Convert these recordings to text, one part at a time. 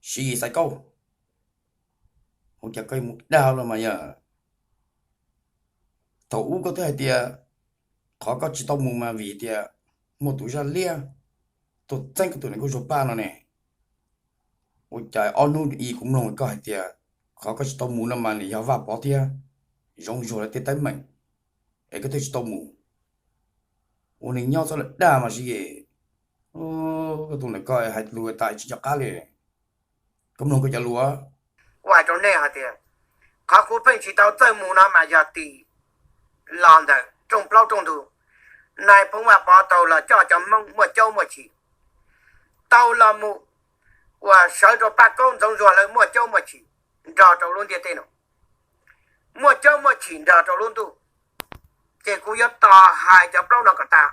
Siv Yis Xaiv Kauj, ua cas koj mus dag los mas yog? Thaum ub koj twb hais tias qhov koj tsis tau mus mas vim tias muaj tus zaj liab tuaj txeeb koj tus niam nkauj Zuag Paj no ne. Ua cas ob hnub i kuv mloog koj hais tias qhov koj tsis tau mus no mas nws yog Vaj Pov thiab Zoov Zuag lawv tej teeb meem es koj thiaj tsis tau mus. Ua neeg nyob txhob lam dag mas Siv Yis. Koj tus ntawm koj hais lus tas tsis nco qab li. Koj mloog koj cov lus. Kuv hais rau nej hais tias qhov kuv pheej tsis tau txawj mus no mas yog tim los ntawm rooj plaub rooj ntug, nais phoo Vaj Pov tau los coj cov Hmoob muaj caub muaj chim, tau los mus uas sawv rau Paj Kaub Ntxoov Zuag lawv muaj caub muaj chim nrog rau lub ntiaj teb no, muaj caub muaj chim nrog rau lub ntuj. Ces kuv yuav tos hais cov plaub no kom tas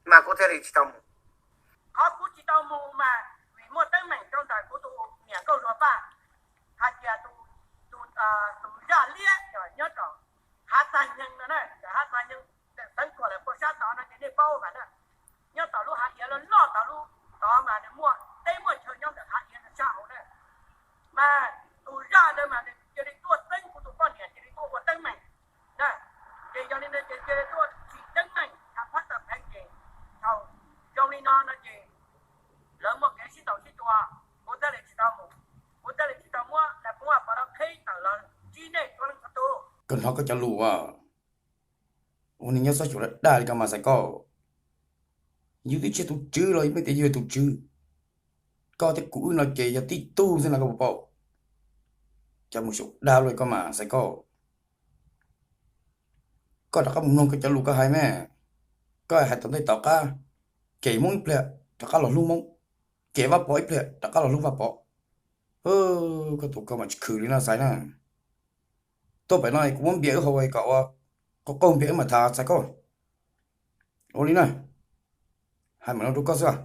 mas kuv thiaj li tsis tau mus. Qhov kuv tsis tau mus mas vim muaj teeb meem rau ntawm kuv tus niam nkauj Zuag Paj, hais tias tus, tus zaj liab nyob rau Hav Txag Nyeeg no na, Hav Txag Nyeeg, Xeev Khuam lawm puag sab tod no ces nej paub mas na. Nyob tom lub hav iav loj loj tod, lub tod mas nws muaj teb muaj chaw nyob ntawm hav iav sab hauv na. Mas tus zaj ntawd mas nws cia li tuaj txeeb kuv tus poj niam, cia li tuaj ua teeb meem na. Ces yog li ntawd ces cia li tuaj tsim teeb meem tham phab tawm pheev ces thaum zoo li no no ces lawv muaj kev sib ntaus sib tua, kuv thiaj li tsis tau mus, kuv thiaj li tsis tau muab nais phoo Vaj Pov no qheb tawm los ntsib nej txhua leej txhua tus. Koj hnov koj cov lus as, ua neeg nyob txhob xyaum dag li ko mas Xaiv Kauj. Yus twb tsis yog tus tswv los yus pheej tias yus yog tus tswv. Koj thiab kuv wb no ces yog tib tug xwb no koj puas paub? Cas mus xyaum dag luaj li koj mas Xaiv Kauj. Koj rov qab mus mloog koj cov lus koj hais me. Koj hais tom ntej tom qab, cem Hmoob ib pliag rov qab los hlub Hmoob, cem Vaj Pov ib pliag rov qab los hlub Vaj Pov. Koj tus koj mas tsis khwm li no Xaiv na. Tuaj pem no kuv muab npias wb haus kom ua qaug qaug npias wb mam tham Xaiv Kauj. Ua li na, hais mam no rau koj xwb.